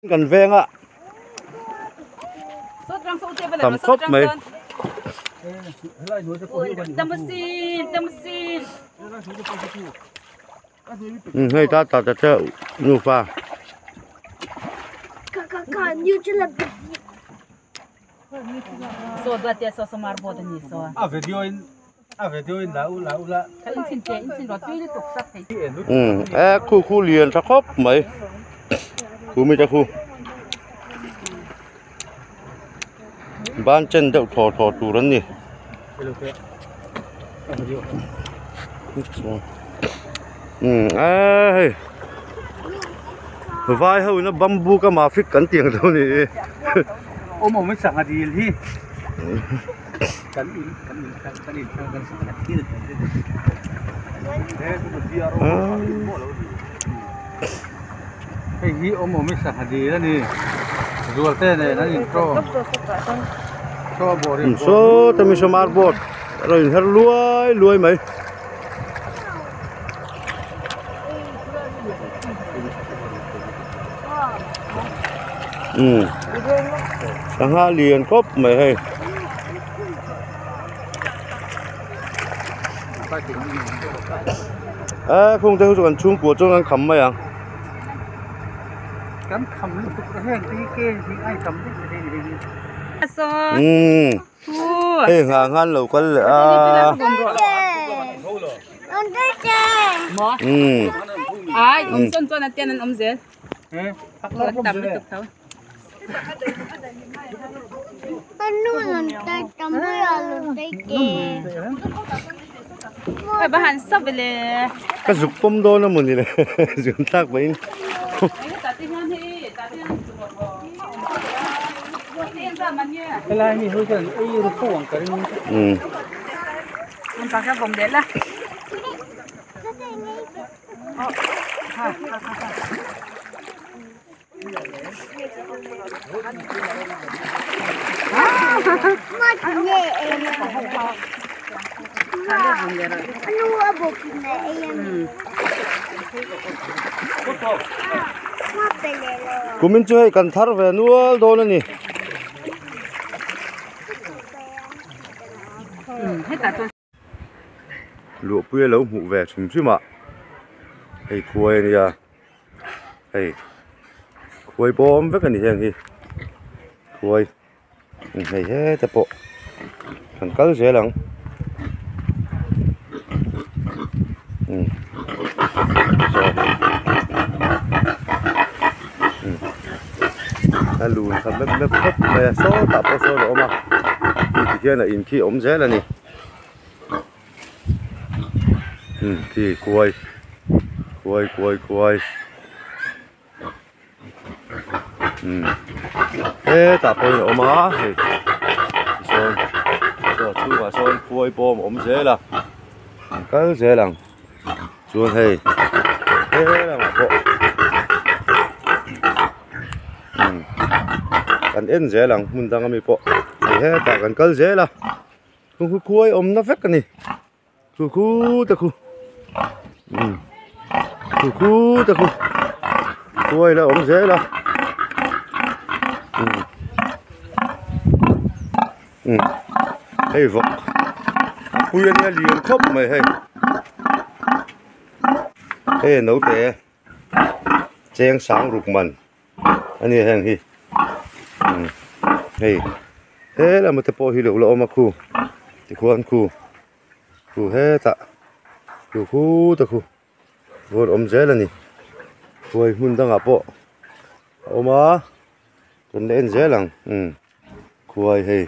Kan venga tam khawp mai. Hei ta ta ta te nufa. E khu khu lian tha khawp mai khu mi te khu ban chen deuh thaw thaw tur an ni. E hei vai ho ina bamboo ka mafik kan tih ang dawn a ni hi. Hei hi awm awm i sangha dil a ni zualte nen an in tawm Saw ta mi sawmar board a rawn inher luai luai mai. Umm sangha lian khawp mai hei. A khung te chu kan chhungkua chuan kan kham mai ang. Umm hei nghah nghan lo kal leh a. Umm. Ka zuk pawm dawn a mawni le zun thlak pahin. Umm. Kumin chu hei kan thar ve nual dawn a ni. Luahpui a lo hmuh ve hrim hrim a hei khuai a nia hei khuai bawm vek a ni heng hi khuai hei heta pawh kan kal zel ang umm saw umm a lun kha mep mep khawp mai a sawtah pawh sawn a awm a tikhian a in khi a awm zel a ni. Umm khi khuai khuai khuai khuai umm hetah pawhin a awm a hei tisawn saw chhungah sawn khuai bawm a awm zel a an kal zel ang chuan hei helamah pawh umm kan en zel ang hmun dang ami pawh hei hetah kan kal zel a. Khu khu khuai awmna vek a ni khu khu te khu umm khu khu te khu khuai la awm zel a umm umm hei vawk a pui a nia lian khawp mai hei hei naute cheng sang ruk man. A ni heng hi umm hei he lama te pawh hi lo la awm a khu tikhuan khu khu hetah khu khu te khu rawn awm zel a ni khuai hmun dangah pawh a awm a kan la en zel ang umm khuai hei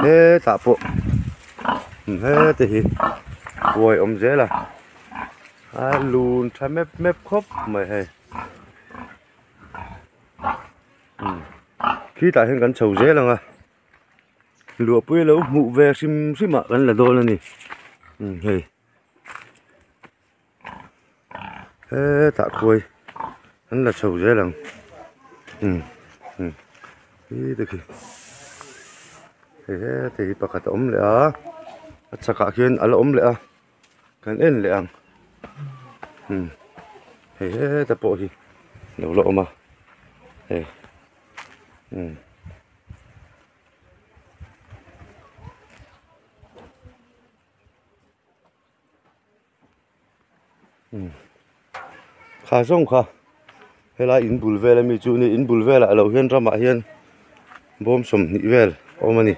hetah pawh umm hete hi khuai awm zel a a lun tha mep mep khawp mai hei. Khitah hian kan chho zel ang a luahpui lo hmuh ve hrim hrim ah kan la dawn a ni hei hetah khuai an la chho zel ang khi te khi hei hete hi pakhat a awm leh a a chhakah khian a la awm leh a. Kan en leh ang umm hei heta pawh hi lo la awm a. Hei umm. Umm kha zawng kha helai in bul vel ami chu a ni in bul velah lo hian ramah hian bawm 20 vel a awm a ni.